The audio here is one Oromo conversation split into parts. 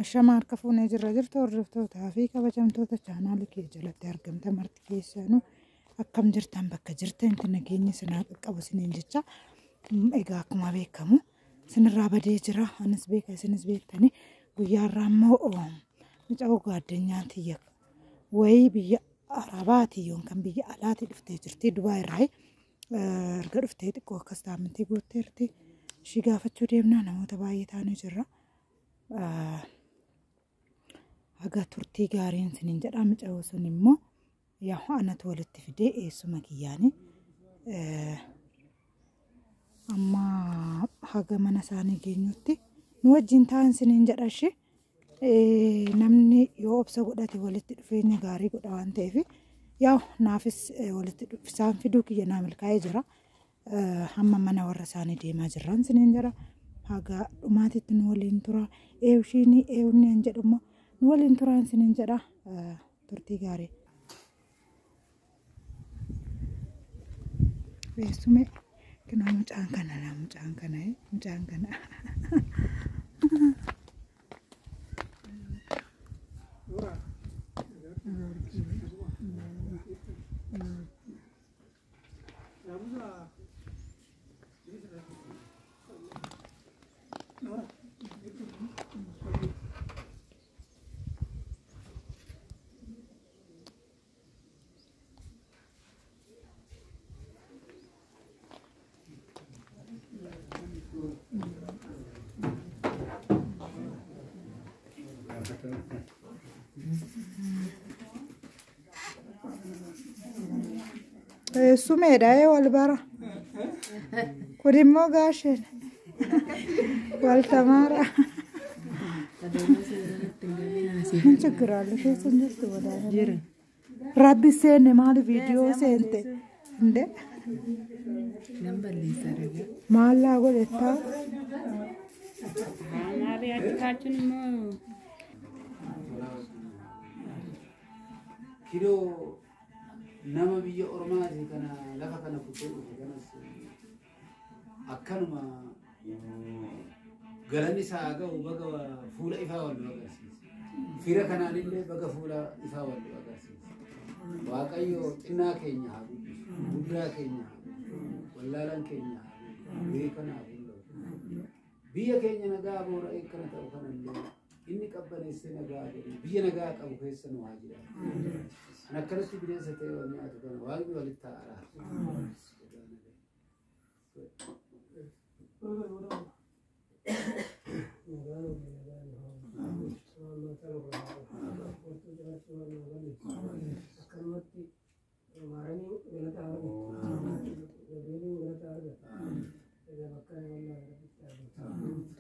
Ashama harka fuunee jirra jirtu hordoftootaa fi kabajamtoota chaanaalii kee jalatti argamta marti keessanuu akkam jirtan bakka jirtanitti nageenya sinaa qaqqabu isiniin jecha. Egaa akkuma beekamu sinirraa badee jira, anis beeka isinis beektanii. Guyyaarraa immoo mucaa gaaddanyaa tiyya wayii biyya Arabaati yookaan biyya alaatii dhuftee jirti, Dubaay irraa erga dhuftee xiqqoo akkas taamintii guutteerti. Ishii gaafachuu deemnaa, namoota baay'ee taanee jirra. Haga turtii gaariin isiniin jedha. Mucayoo sun immoo yaa anatu walitti fidee eessuma kiyyaani. Amma haga mana isaanii geenyutti nu wajjin ta'an isiniin jedha ishee. Namni yoo obsa godhate walitti dhufeenya gaarii godha waan ta'eef, yaa naafis walitti isaan fiduu kiyya naa milkaa'ee jira. Hamma mana warra isaanii deemaa jirran isiniin jedha. Haga dhumaatitti nu waliin tura. Eewshiin eewni an jedhu immoo nu waliin turaan isiniin jedha. Turtii gaarii. Eessume kinoo mucaan kana laa, mucaan kana, mucaan kana. Eessumeedha ee wal bara. Kun immoo gaasheen wal tamaara. ምን ችግር አለ? keessa hin jirtu wadaana. Rabbi seenne maali viidiyoo seente እንደ Nan balleessa ragaa. maallaa godhettaa. Maali achi kaachuun immoo Kiloo nama biyya ormaati kana lafa kana kutee dhufe kanas akkanuma galanni isaa haa ga'u, baga fuula ifaa wal nu agarsiise. Fira kanaanillee baga fuula ifaa wal nu agarsiise. Waaqayyo xinnaa keenya haa guddisu, guddaa keenya haa guddisu, wallaalaan keenya haa guddisu, beekan haa fuulduru. Biyya keenya nagaa boora'ee akkana ta'u kanallee inni qabbaneessee nagaa godhe biyya nagaa qabu keessa nu haa jiraatu. An akkanatti bineensa ta'e wal nyaatu kana waaqni walitti haa araarsu. Akkanumatti maaranii galata haa argatu. Gabrieliin galata haa argatu. Egaa bakka wallaa rabbitti haa argatu.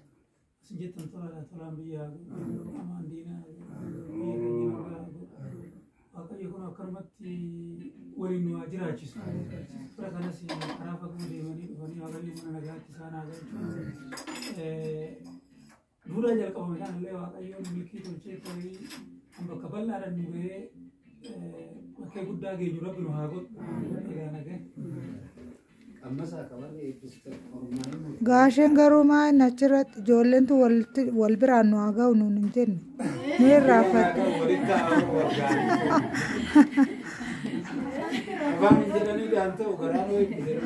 Isin jettan tolaadha, tolaan biyya haa godhu, amaan diinaa haa godhu, biyya keenya nagaa haa godhu. Waaqayyo kun akkanumatti waliin nu haa jiraachisu. Fira kanas karaa fagoo deemanii dhufanii Waaqayyo mana nagaatti isaan haa galchu. Duudhaa jalqabame kanallee Waaqayyoon milkii tolchee ta'ee kan bakka bal'aadhaan nu ga'ee bakkee guddaa geenyu Rabbi nu haa godhu. Egaa nagaa. Ammasaa kabarra eebbisitan ormaa himu. Gaasheen garuu maa inni achirratti ijoolleentu walitti wal biraan nu haa ga'u nuun hin jenne. Nu irraanfatte. Walitti haa wal Afaan hin jedhanii dhaan ta'u garaan hoo eebbisee.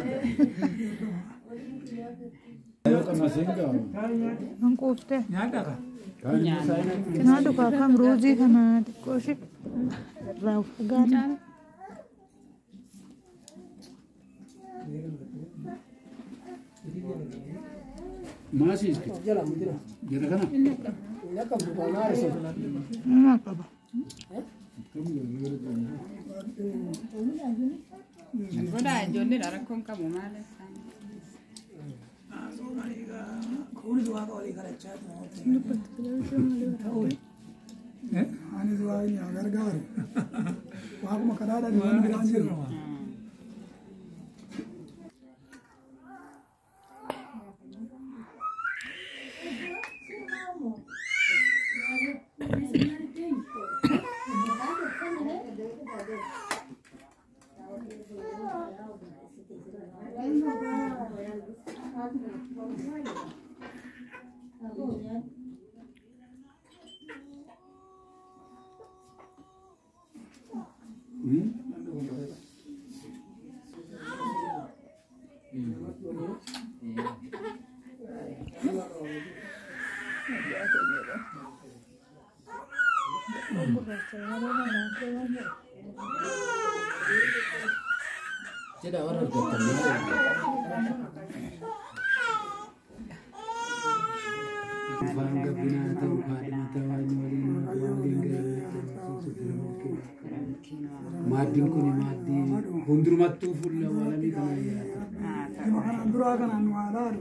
Hin quufte. Nyaadhaa kaa? Cinaa dhugaa kam ruuzii kana xiqqoo ishee irraa fagaanne. Maasii Jala mudira. jara kana. Inni qabdu maari sun. Nama qaba. Godhaa ijoolleedha, rakkoon qabu maali isaan. Kunis waaqa walii kadhachaa ture. Anis waaqni haa gargaaru. Waaquma karaadhaan waan biraan jiru. Jedha warra argattan Afaan gabbinaa ta'u kaadhima ta'u waliin waliin maaddiin kun maaddii hundumattuu fuula walamii kana yaata. Dhima kanaan duraa kanaan nu haa laalu.